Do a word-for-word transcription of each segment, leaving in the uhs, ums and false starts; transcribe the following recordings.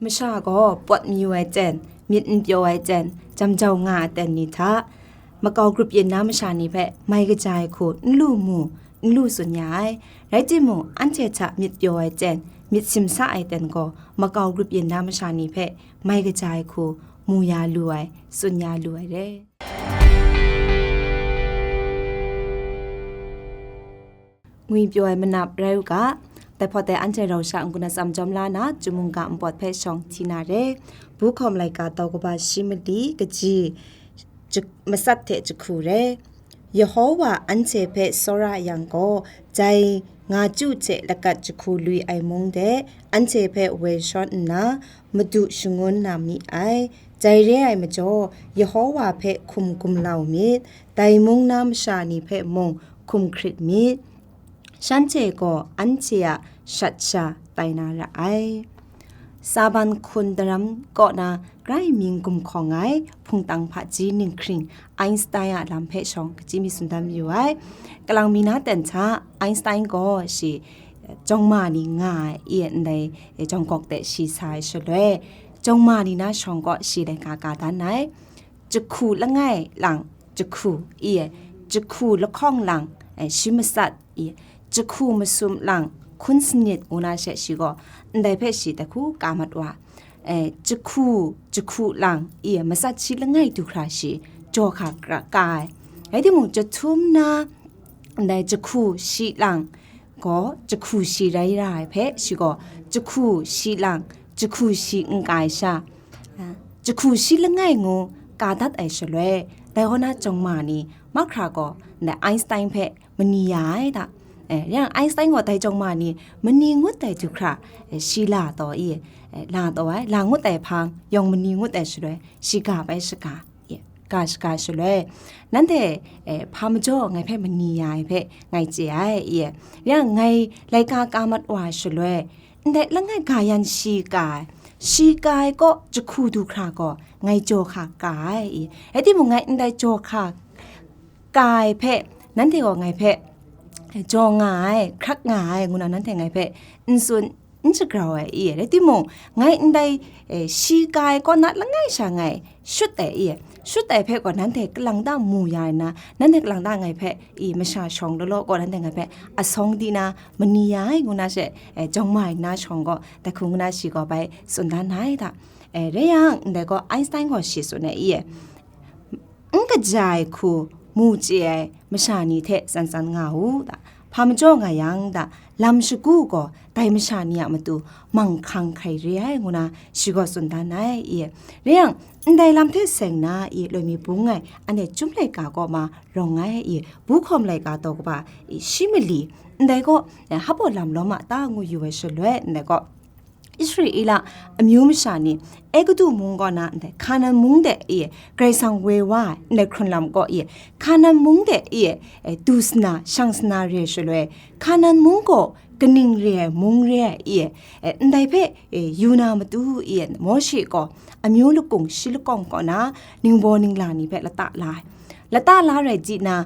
Masha gaw pawt mayu ai ten, myit n pyaw ai ten, jam jau nga ai ten ni hta, makau grup yin na masha ni hpe mai kaja ai hku n lu mu, n lu tsun ya ai. Rai timung, anhte hta myit pyaw ai ten, myit simsa ai ten gaw, makau grup yin na masha ni hpe mai kaja ai hku mu ya lu ai, tsun ya lu ai re. Ngwi pyaw ai manap rai u ga, dai hpawt dai anhte rau sha n-gun atsam jawm la na, Chyum mungga npawt hpe shawng hti na re. Bu hkawm laika tau kaba shi mali kaji, ja-, matsat hte jahku re. Yehowa anhte hpe tsawra yang gaw, dai nga chyu hte lakat jahku lui ai mung de, anhte hpe woi shawn nna, Madu shangun na mi ai. Dai re ai majaw, Yehowa hpe hkum gumlau myit, dai mung na masha ni hpe mung hkum hkrit myit. Shanhte gaw anhte a shat sha tai na ra ai. Saban hkun daram kaw na grai mying gumhkawng ai hpungtang hpaji ninghkring Einstein a lam hpe shawng kachyi mi tsun dan mayu ai. Kalang mi na ten hta Einstein gaw shi jawng ma ni nga ai, i ndai jawng gawk de shi sa ai shaloi, jawng ma ni na shawng gaw shi laika ka dan ai. Jahku langai lang, jahku, i, jahku lahkawng lang, eh, shi matsat, i, jahku masum lang, hkun sanit ngu na she shi gaw, ndai hpe shi dai hku ka mat wa. Eh, jahku, jahku lang, i, matsat shi langai du hkra shi, jaw hkra ka ai. Rai timung, jahtum na, ndai jahku shi lang gaw, jahku shi rai ra ai hpe, shi gaw, jahku shi lang, jahku shi n ka ai sha, a, jahku shi langai ngu ka dat ai shaloi, dai hkaw na jawng ma ni mahkra gaw ndai Einstein hpe mani ya ai ta. E, yang Einstein gaw dai jawng ma ni mani ngut ai du hkra, e, shi la taw i, e, la taw ai, la ngut ai hpang, yawng mani ngut ai shaloi, shi ga bai shaga, i, ga shaga shaloi, nanhte, e, hpa majaw ngai hpe mani ya ai hpe ngai chye ai, i, yang ngai laika ka mat wa ai shaloi, ndai langai ga yan shi ka ai, shi ka ai kaw jahku du hkra gaw, ngai jaw hka ka ai, i. Rai timung, ngai ndai jaw hka ka ai hpe, nanhte gaw ngai hpe jaw nga ai, hkrak nga ai, ngu na nanhte ngai hpe n tsun, n shagrau ai, i. Rai timung, ngai ndai, e, shi ka ai kaw na langai sha ngai shut ai, i. Shut ai hpe gaw nanhte kalang ta mu ya ai na, nanhte kalang ta ngai hpe, i, masha shawng law law gaw nanhte ngai hpe asawng di na mani ya ai ngu na she, e, jawng ma ai na shawng gaw, dai hku ngu na shi gaw bai tsun dan ai hta. E, rai yang, ndai gaw Einstein gaw shi tsun ai, i, n kaja ai hku mu chye ai masha ni hte tsan tsan nga u ta. Hpa majaw nga yang ta, lam shagu gaw dai masha ni a matu manghkang hkrai re ai ngu na shi gaw tsun dan ai, i. Rai yang, ndai lam hte seng na, i, loi mi bung ai, anhte Chyum laika kaw ma rawng ai, i, bu hkawm laika taw kaba, i, shi mali, ndai gaw, e, hpaw lam lawm a ta ngu yu ai shaloi, ndai gaw, Israela amyu masha ni, Egutu mung kaw na ndai Hkanan mung de, i, Karai Kasang woi wa ai ndai hkrun lam kaw, i, Hkanan mung de, i, e, du sana, shang sana re ai shaloi, Hkanan mung gaw kaning re ai mung re ai, i, e, ndai hpe, e, yu na matu, i, Mawshe gaw amyu lakung shi lakawng kaw na ningbaw ningla ni hpe lata la ai. Lata la rai di na,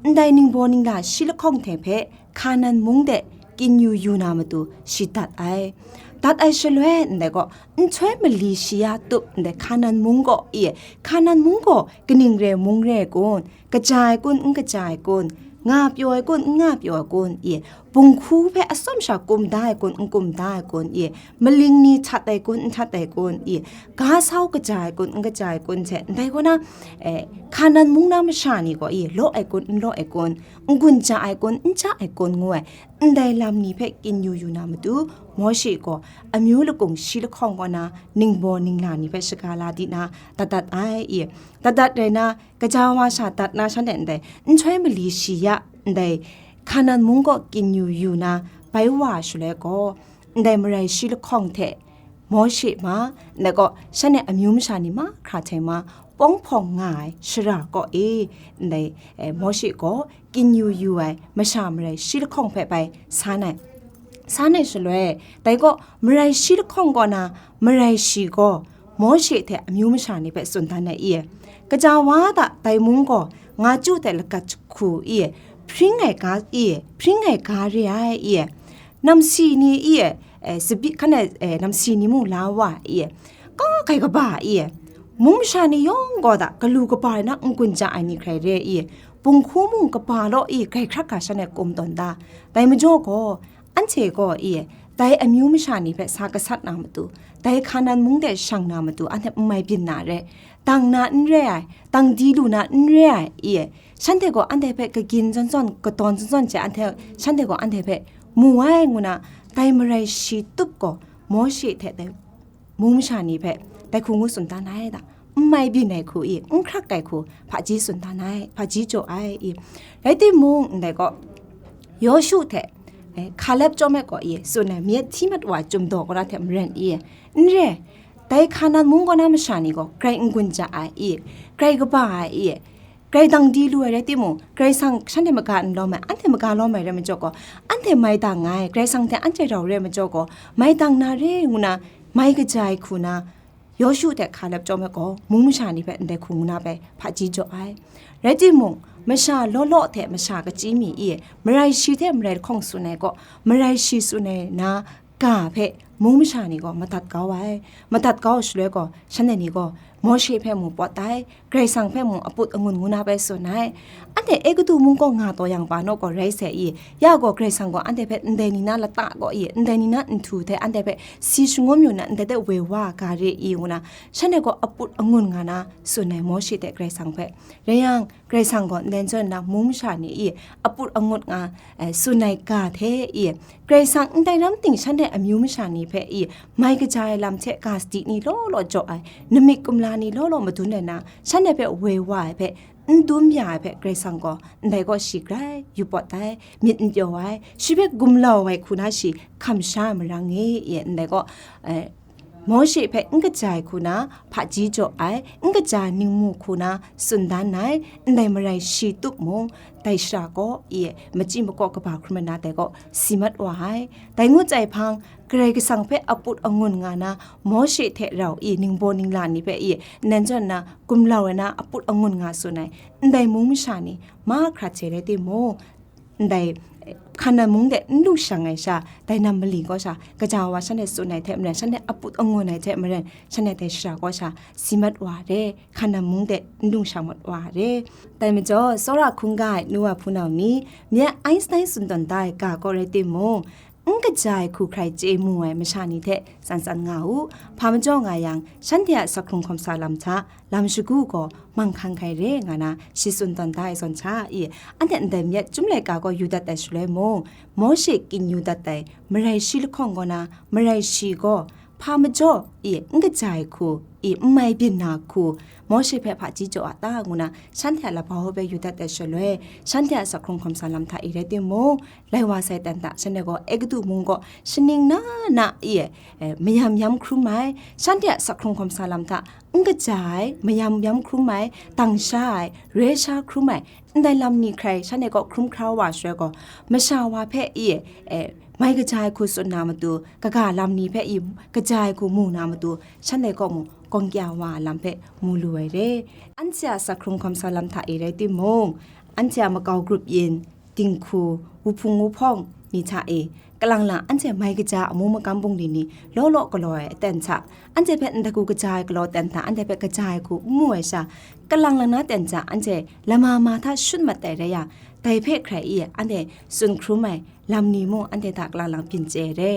ndai ningbaw ningla shi lahkawng hte hpe Hkanan mung de kyin yu yu na matu shi dat ai. Dat ai shaloi, ndai gaw, nhtoi mali shi ya tup ndai Hkanan mung gaw, i, Hkanan mung gaw kaning re mung re ai kun, kaja ai kun, n kaja ai kun, nga pyaw ai kun, n nga pyaw ai kun, i, bunghku hpe atsawm sha kum da ai kun, n kum da ai kun, i, maling ni htat ai kun, n htat ai kun, i, ga sau kaja ai kun, n kaja ai kun hte, ndai kaw na, e, Hkanan mung na masha ni gaw, i, law ai kun, n law ai kun, n-gun ja ai kun, n ja ai kun ngu ai, ndai lam ni hpe kyin yu yu na matu, Mawshe gaw amyu lakung shi lahkawng kaw na ningbaw ningla ni hpe shaga la di na, dat dat ai, i, dat dat rai na, kaja wa sha dat na shanhte ndai nhtoi mali shi ya ndai Hkanan mung kaw kyin yu yu na bai wa shaloi gaw, ndai marai shi lahkawng hte Mawshe ma, ndai gaw shanhte amyu masha ni mahkra hte ma, pawng hpawng nga ai shara kaw e, ndai, e, Mawshe gaw kyin yu yu ai masha marai shi lahkawng hpe bai san ai. San ai shaloi, dai gaw marai shi lahkawng kaw na marai shi gaw Mawshe hte amyu masha ni hpe tsun dan ai i, kaja wa da dai mung gaw nga chyu hte lagat jahku i, hpring ai ga i, hpring ai ga re ai i, namsi ni i, eh, sabi hkan ai, eh, namsi ni mung la wa i, ka kai kaba i, mung masha ni yawng gaw da galu kaba ai na n-gun ja ai ni hkrai re i, punghku mung kaba law i, grai hkrak ga shan ai kum tawn da. Dai majaw gaw, anhte gaw i, dai amyu masha ni hpe sa gasat na matu, dai Hkanan mung de shang na matu, anhte n mai byin na re, dang na n re ai, dang di lu na n re ai i, shanhte gaw anhte hpe kagyin zawn zawn, kadawn zawn zawn hte anhte, shanhte gaw anhte hpe mu ai ngu na, dai marai shi tup gaw Mawshe hte dai mung masha ni hpe dai hku ngu tsun dan ai da, n mai byin ai hku i, n hkrak ai hku hpaji tsun dan ai, hpaji jaw ai i. Rai timung, ndai gaw, Yawshu hte, eh, Hkalep chyawm ai gaw i, tsun ai myit hti mat wa ai chyum daw kaw na hte maren i, n re, dai Hkanan mung kaw na masha ni gaw grai n-gun ja ai i, grai kaba ai i, grai dang di lu ai rai timung, Karai Kasang shanhte maga n lawm ai, anhte maga lawm ai rai majaw gaw, anhte mai dang ai, Karai Kasang hte anhte rau re ai majaw gaw, mai dang na re ngu na, mai kaja ai hku na, Yawshu hte Hkalep chyawm ai gaw, mung masha ni hpe ndai hku ngu na bai hpaji jaw ai. Rai timung, masha law law hte masha kachyi mi i, marai shi hte marai lahkawng tsun ai gaw, marai shi tsun ai na ga hpe mung masha ni gaw madat kau ai. Madat kau shaloi gaw, shanhte ni gaw Mawshe hpe mu pawt ai, Karai Kasang hpe mung aput angun ngu na bai tsun ai. Anhte Egutu mung kaw nga taw yang pa naw gaw rai sai i, ya gaw Karai Kasang gaw anhte hpe ndai ni na lata gaw i, ndai ni na nhtu hte anhte hpe si shangun yu na, ndai de woi wa ga re i ngu na, shanhte gaw aput angun nga na tsun ai Mawshe hte Karai Kasang hpe. Rai yang, Karai Kasang gaw ndai zawn na mung masha ni i, aput angun nga, eh, tsun ai ga hte i, Karai Kasang ndai ram ting shanhte amyu masha ni hpe i, mai kaja ai lam hte ga sadi ni law law jaw ai, namik kumla ni law law madun ai na, shanhte hpe woi wa ai hpe, n dum ya ai hpe Karai Kasang gaw ndai gaw shi grai yu pawt ai, myit n pyaw ai, shi hpe gumlau ai hku na shi hkam sha ai marang e, i ndai gaw, eh, Mawshe hpe n kaja ai hku na hpaji jaw ai, n kaja ningmu hku na tsun dan ai, ndai marai shi tup mung, dai shara kaw i, machyi makaw kaba hkrum ai na dai gaw si mat wa ai. Dai ngut ai hpang, Karai Kasang hpe aput angun nga na, Mawshe hte rau i, ningbaw ningla ni hpe i, nan zawn na, gumlau ai na aput angun nga tsun ai, ndai mung masha ni mahkra hte rai timung, ndai, eh, Hkanan mung de n lu shang ai sha, dai nam mali kaw sha, gaja wa shanhte tsun ai hte maren, shanhte aput angun ai hte maren, shanhte dai shara kaw sha si mat wa re, Hkanan mung de n lu shang mat wa re. Dai majaw, tsawra hkungga ai nu wa hpunau ni, myit Einstein tsun tawn da ai ga kaw rai timung, n kaja ai hku hkrai chye mu ai masha ni hte tsan tsan nga u. Hpa majaw nga yang, shanhte a sakhkrung hkawm sa lam hta, lam shagu gaw manghkang hkai re nga na shi tsun tawn da ai zawn hta i, anhte ndai myit Chyum laika gaw yu dat ai shaloi mung, Mawshe kyin yu dat ai marai shi lahkawng kaw na marai shi gaw hpa majaw i n kaja ai hku i n mai byin na hku Mawshe hpe hpaji jaw a ta ngu na shanhte a labau hpe yu dat ai shaloi, shanhte a sakhkrung hkawm sa lam hta i rai timung, lai wa sai ten hta, shanhte gaw Egutu mung gaw shaning na na i, eh, mayam yam hkrum ai, shanhte a sakhkrung hkawm sa lam hta n kaja ai, mayam yam hkrum ai, dang sha ai, re sha hkrum ai, ndai lam ni hkrai shanhte gaw hkrum hkra wa shaloi gaw, masha wa hpe i, eh, mai kaja ai hku tsun na matu, kaga lam ni hpe i kaja ai hku mu na matu, shanhte gaw mung gawng kya wa ai lam hpe mu lu ai re. Anhte a sakhkrung hkawm sa lam hta i rai timung, anhte a makau grup yin, dinghku, wuhpung wuhpawng ni hta e, kalang lang anhte mai kaja amu makam bungli ni law law galaw ai aten hta, anhte hpe ndagu kaja ai galaw ten hta, anhte hpe kaja ai hku n mu ai sha, kalang lang na ten hta, anhte lama ma hta shut mat ai rai yang, dai hpe hkrai i anhte tsun hkrum ai lam ni mung anhte hta kalang lang byin chye ai re.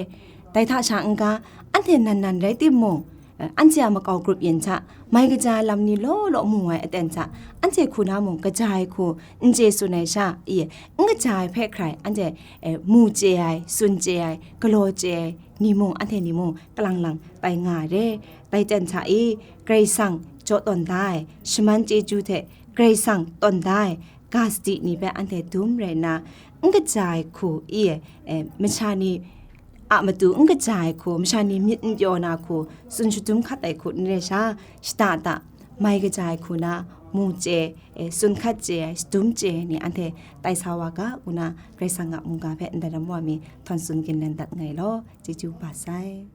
Dai hta sha n-ga, anhte nan nan rai timung, eh, anhte a makau grup yin hta, mai kaja ai lam ni law law mu ai aten hta, anhte hku na mung kaja ai hku n chye tsun ai sha, i, n kaja ai hpe hkrai, anhte, eh, mu chye ai, tsun chye ai, galaw chye ai ni mung, anhte ni mung, kalang lang tai nga ai re. Dai ten hta i, Karai Kasang jaw tawn da ai, shaman chyeju hte Karai Kasang tawn da ai, ga sadi ni hpe anhte dum rai nna, n kaja ai hku i, eh, masha ni a matu n kaja ai hku, masha ni myit n pyaw na hku, tsun shadum hkat ai hku n re sha, shada da, mai kaja ai hku na, mu chye, eh, tsun hkat chye ai, shadum chye ai ni anhte tai sa wa ga, ngu na Karai Kasang a mungga hpe ndai lam wa mi htawn tsun ginlen dat nngai law, chyeju ba sai.